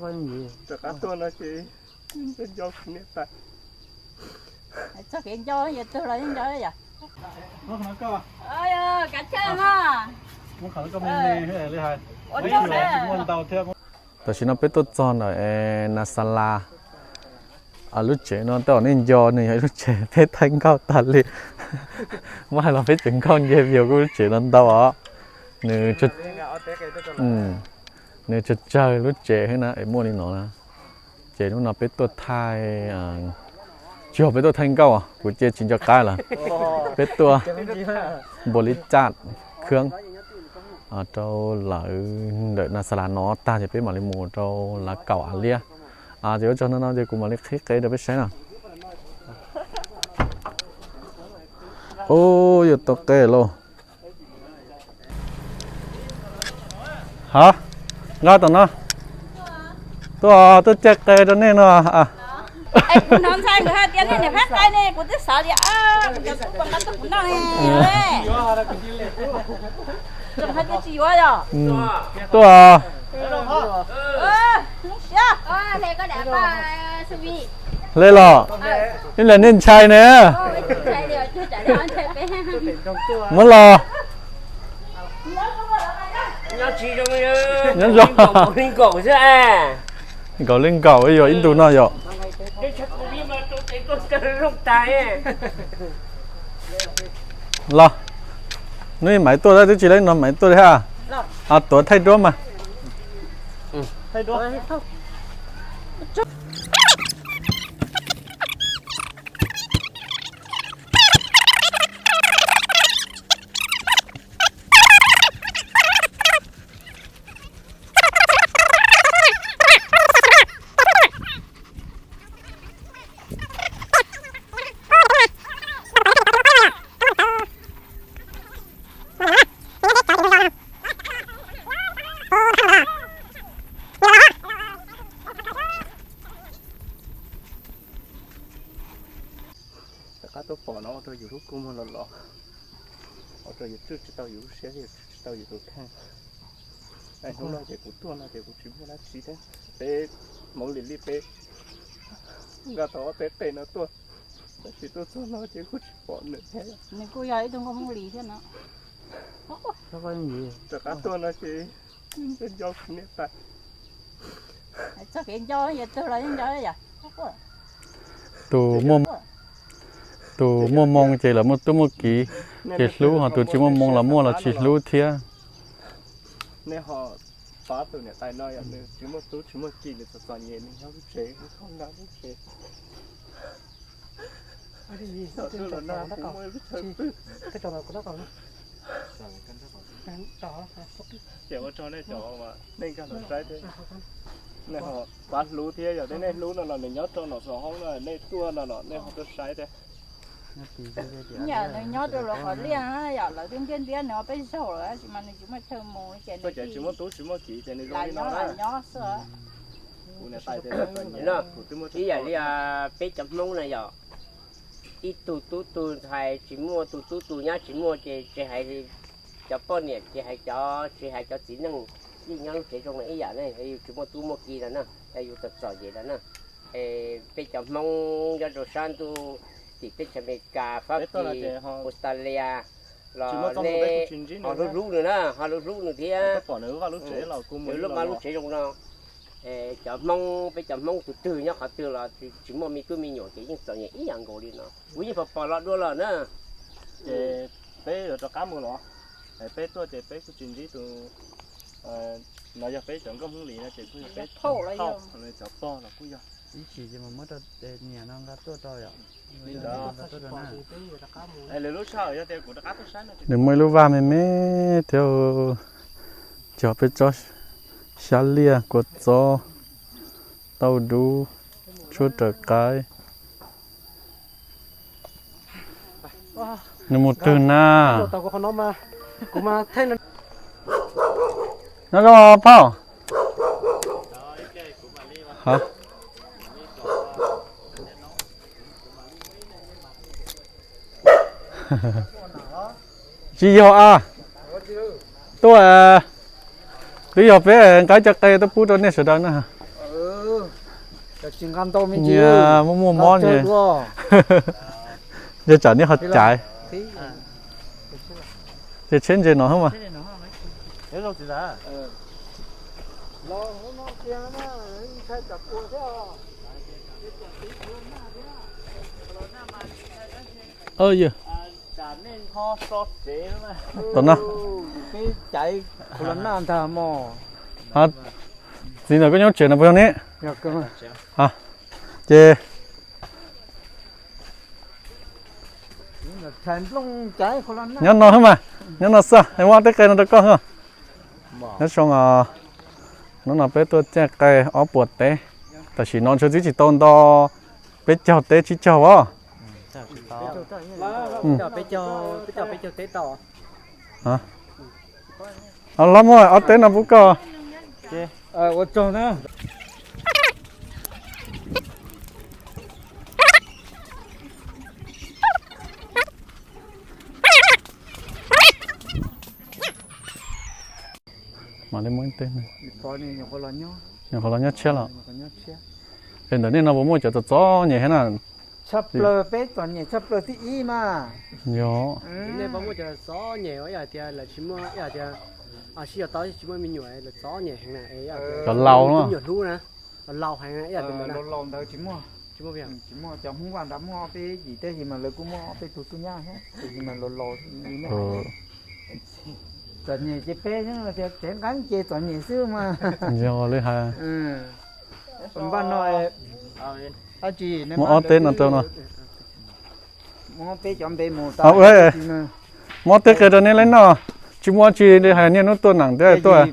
Rov qab tuaj no ces nco nco kuv niam tais. Txoj kev nco yog tug los yeej nco yom. Tam sim no peb tuaj txog ntawm Nas Xas Las. Lub tsev no tej zaum nej nco nws yog ib lub tsev peb thaij nkauj tag li. Muab hais los peb tseem nkauj nce view kuj lub tsev no ntau os. Nws, nws tsawg tsawg lub tsev thiab na es muaj li no na. Ces hnub no peb tuaj thaij, tsis yog peb tuaj thaij nkauj, kuv cia tsis nco qab lawm. Peb tuaj npaus li caj khab rau lawv ntawm Nas Xas Las no tag ces peb mam li mus rau Lav Kaum Av Liab. Ces ua tsaug no no ces kuv mam li qhib qe rau peb saib na. Ub, yuav tau qe lauj. Ha, nqa tom no. Tuaj, tuaj caij qe rau nej no. Kuv hnov ntxhais nkawd hais tias nej niam qhab qe ne, kuv twb xav tias kuv cov tub puas nqa tuaj kuv noj ne. Tseem hais tias tsis yuav yom. Tuaj. Hle los, ib lam nej ntshai ne. Muab los. Nyob zoo. Nkaum li nkaum yog ib ntus no yom. Los, neb maiv tuaj, twb tsis laib no maiv tuaj li hab. Tuav thaij duab mas. Rov qab tuaj pom no ua rau yus lub kua muag los los, ua rau yus tswj tsis tau yus lub siab thiab yus tswj tsis tau yus tus kheej. Hnub no ces kuv tuaj no ces kuv tsis muaj dab tsi thiab. Peb Hmoob Lis Lij peb nqa tau ob peb qe no tuaj, tab sis tuaj txog no ces kuj tsis pom nws thiab. Nws kuj yog ib tug nkauj Hmoob Lis thiab no. Rov qab tuaj no ces nco nco kuv niam tais. Txoj kev nco yog tug los yeej nco yom. Tus, tus muaj moo ces los muaj tub muaj kiv, ces hlub, ho tus tsis muaj moo los muaj los tsis hlub thiab. Nej ho pab tus niam tais no yom, nws tsis muaj tub tsis muaj kiv, nws txom txom nyem, nws nyob lub tsev, nws nyob lub tsev. Ces ua tsaug nej cov nej nkag los saib thiab, nej ho pab hlub thiab, yog nej hlub no los nws nyob rau nram xov hoob no, nej tuaj no los nej ho tuaj saib thiab. Nws nyob rau lawv qhov liaj yom, lawv twb ntiab ntiab nws peb zaug lawm tab sis mas nws tsis muaj chaw mus ces nws tsis muaj tub tsis muaj kiv ces nws zoo li no nyob xwb. Kuv niam tais tias ib yam li peb cov Hmoob na yom, ib tug tub tug ntxhais tsis muaj, tus tub tus nyab tsis muaj ces tsis hais cov poj niam, tsis hais cov, tsis hais cov txiv neej, yeej nyob lub tsev zoo no ib yam ne, yus tsis muaj tub muaj kiv no na, yus txom txom nyem no na. Es peb cov Hmoob nyob rau sab ntuj tim teb chaws Amelikas, Fab Kis, Australia los nej ho hlub hlub nws na, ho hlub hlub nws thiab. Nws lub vaj lub tsev zoo no, cov Hmoob, peb cov Hmoob tus twg nyob qhov twg los tsis muaj me tub me nyuam ces yeej txom nyem ib yam nkaus li no. Kuv yeej pom pom los dua los na. Ces peb yuav rov qab mus los? Peb tuaj ces peb kuj tsis ntsib tus, no yog peb cov nkauj Hmoob Lis no ces kuj yog peb thauj, cov pog los kuj yog. Ib chim ces mus muab rau niam no nqa tuaj rau yom. Nws muaj ib lub vaj me me thiab, cog peb tsob xyab liaj, kua txob, tauj dub, tshuaj raws qaib. Nws mus twg na? No zoo phauj. Tsis yog a, tuaj, twb yog peb nqa cov qe tuaj pub rau nej sawv daws na. Muaj muaj mob nws, ntshe tsam neb ho caiv. Ces tsheb ntse no mas. Tom no. Txiv ntawm koj nyob tsev no puas yog ne? Ces nyob no xwb mas, nyob no xwb, ua ob teb qe no rau koj xwb. Nyob zoo, hnub no peb tuaj caij qe ob puas teb, tam sim no ntshe twb tsis tau nto peb caug teb tsib caug os. Los muab ob teb no pub koj. Mam li muab teb, nyuam qhuav los nyob tshiab los. Es ntawm nej no puas muaj cov txom txom nyem thiab na? Tshaj plaws peb txom nyem tshaj plaws thib ib mas. Yog. Nej puas muaj cov txom nyem ib yam tias lawv tsis muaj, ib yam tias sib yos tau tsis muaj me nyuam, lawv txom nyem heev na, cov laus no. Nyuam hlub na, laus heev na, ib yam tias laus ntawd tsis muaj. Tsis muaj, cov Hmoob Vaj nrad muaj ob peb yim teb, sis mas lawv kuj muaj ob peb tug tub nyab thiab, tab sis mas laus laus li nej. Txom nyem ces peb xwb, tsev nqeeb ces txom nyem xwb mas. Yog li hais. Npaj no, muab ob teb no rau no. Muab ob teb qe rau nej lawv noj, tsis muaj tsi li hais, niaj hnub tuaj neem thiab tuaj.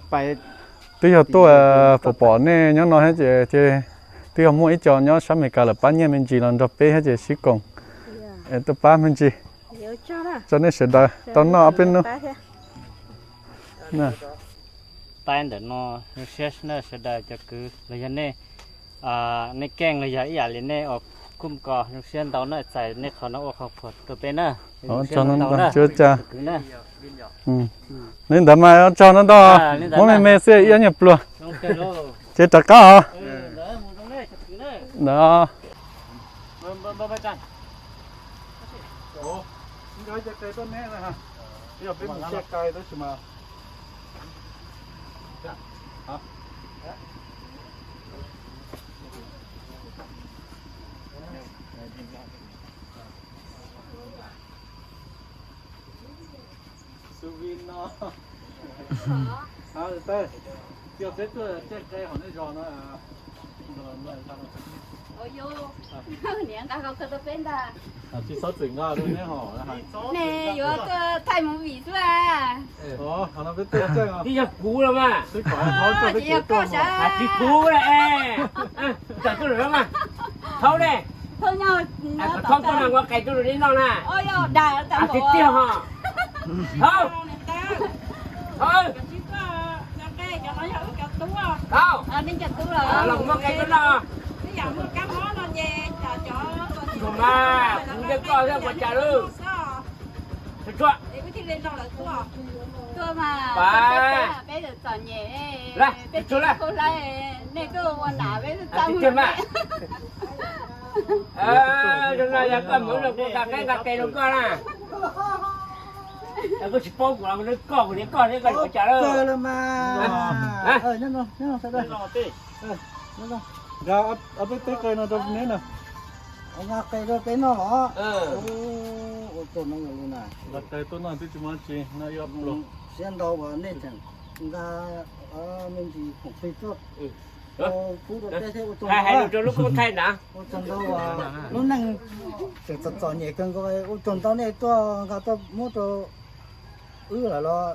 Twb yog tuaj pom pom nej nyob no thiab ces, ces twb yog muaj ib co nyob sab Amelikas lawv pab nyiaj me ntsis los nrog peb thiab ces sib koom es tuaj pab me ntsis. Tso nej sawv daws tau noj ob peb hnub. Taij ntawm no, zoo siab sawv daws cov kwv los yog nej, nej keej los yog ib yam li nej ua kuj ko, zoo siab ntau na, txais nej qhov no ua qhov phuam rau peb na. Tso no ntau, tsis ua cas. Li ntawd mas tso no ntau, muab me me xwb ib ob nyuag pluag. Ces rov qab os. Ntawd. Niam nqa koj tuaj peb ntag. Tsis txhob txwm nqa, ne yuav tuaj thaij movie xwb. Twb yog kuv los mas. Tsis yog koj sav. Tsis kuv, tawm tuaj lawm mas. Thaub ne, thaub tuaj no ua qe tuaj rau nej noj na. Tiag tiag ho. Thaub, thaub, thaub, los muab qe tuaj noj. Mas kuv thiab koj thiaj ua cas lawm. Tuaj mas, peb txom nyem, peb tsis khuj hlab, nej tuaj ua nam peb txaj muag. Zoo no yog koj mus los kuv nqa qeb nqa qe rau koj na. Koj tsis paub kuv los kuv koj kuv thiab koj thiab koj ua cas lawm. Nqa ob peb teb qe no rau neb na. Nqa qe rau peb noj los? Ua tsaug no li na. Nqa qe tuaj noj twb tsis muaj tsi, noj ib ob pluag. Siab ntau uas nej tseem nqa me ntsis khoom plig tuaj pub rau peb thiab ua tsaug ntau. Ua tsaug ntau uas lub neej tseem txom txom nyem kawg nkaus, ua tsaug ntau nej tuaj nqa tuaj muab rau wb lawm los.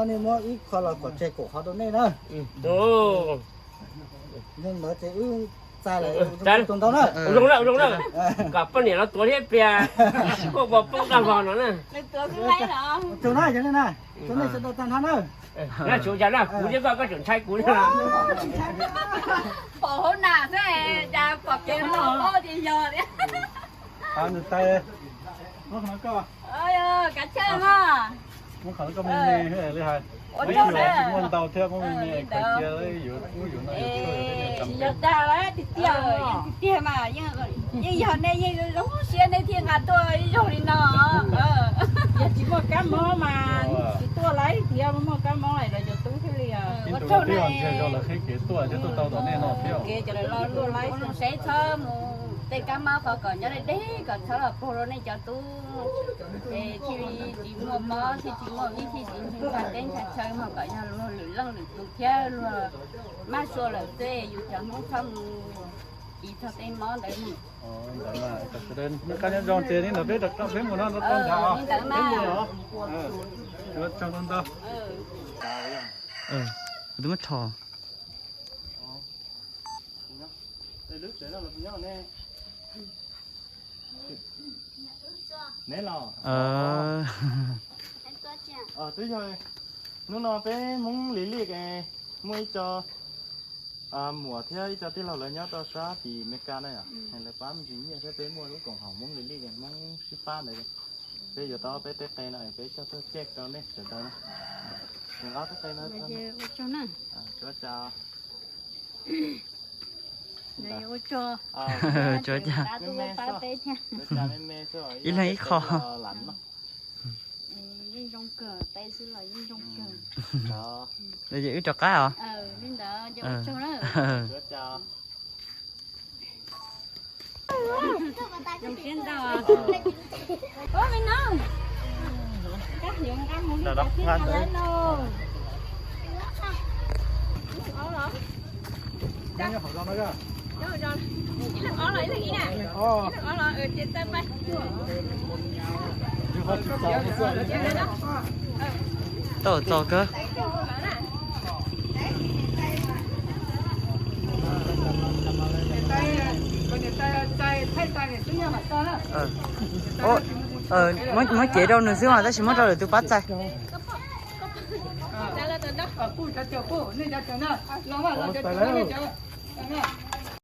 Nej muab ib qho los kom tseg kaum qhov rau nej na. Ntawd ces wb txais lawm, ua tsaug ntau na. Kom poj niam los tuav thiab pliag, koj poob daj vog no na. Ua tsaug na, yog li na, tsaug nej sawv daws tag nrho na. Kuv thiab koj, koj tseem ntshai kuv thiab. Pom hauv nas xwb, cas pom kev hauv paub ces yog thiab. Nws tais, muab qhov no koj, kav chawj mog. Muab qhov no koj me me li hais. Ua tsaug na. Tsis muaj ntau thiab, muaj me me qhov cia yuav ub yuav no yuav tshuaj yuav tej no kam. Tsis yog dag tiag tiag, yeej tiag tiag mas, yeej yog nej yeej zoo siab nej thiaj nqa tuaj ib zaug li no. Yog tsis muaj kab mob mas tsis tuaj lawm thiab, muaj kab mob lawm los cov tub thiaj li. Ua tsaug na. Ntiag zog lawv qhib kev tuaj thiab tuaj tau tom nej no thiab. Kev cov lawv los tuaj lawm, ua zoo saib txhob mus tej kab mob qhov kom nyob deb deb kom txhob los puag rau nej cov tub. Ces thiaj li tsis muaj mob thiaj tsis muaj vib thiaj tsis ntshaw teb ntshaw chaw mas kom yog luag lwm leej lwm tus thiab luag mab sua lawm xwb yus cov Hmoob txhob mus tiv txog tej mob ntawd mus. Ntawd mas sawv daws noj qab nyob zoo ces li ntawd peb rov qab peb mus no tau nthav os. Li ntawd mas. Ua tsaug ntau ntau. Kuv twb muab rho. Neb los? Twb yog, hnub no peb Hmoob Lis Lij muaj ib co muam thiab ib co tij laug lawv nyob rau sab tim Meskas na yom, lawv pab me ntsis nyiaj thiab peb muaj lub koom haum Hmoob Lis Lij Hmoob sib pab ntawd. Peb yuav tau peb tej qe no peb coj tuaj caj rau nej sawv daws na. Nqa tej qe no. Ua tsaug. Ua tsaug. Ib leeg ib qho. Yeej zoo kawg, qe xwb los yeej zoo kawg. Wb rov qab os. Li ntawd ces ua tsaug na. Zoo siab ntau. Ub, me no, koj yuav nqa mus li cas thiaj nqa lawv lauj? Ib leeg ob los ib leeg ib na. Ib leeg ob los ces tawm pais. Tau txog kawg. Muab cev rau nws xwb mas tab sis muab rau lwm tus pab txais.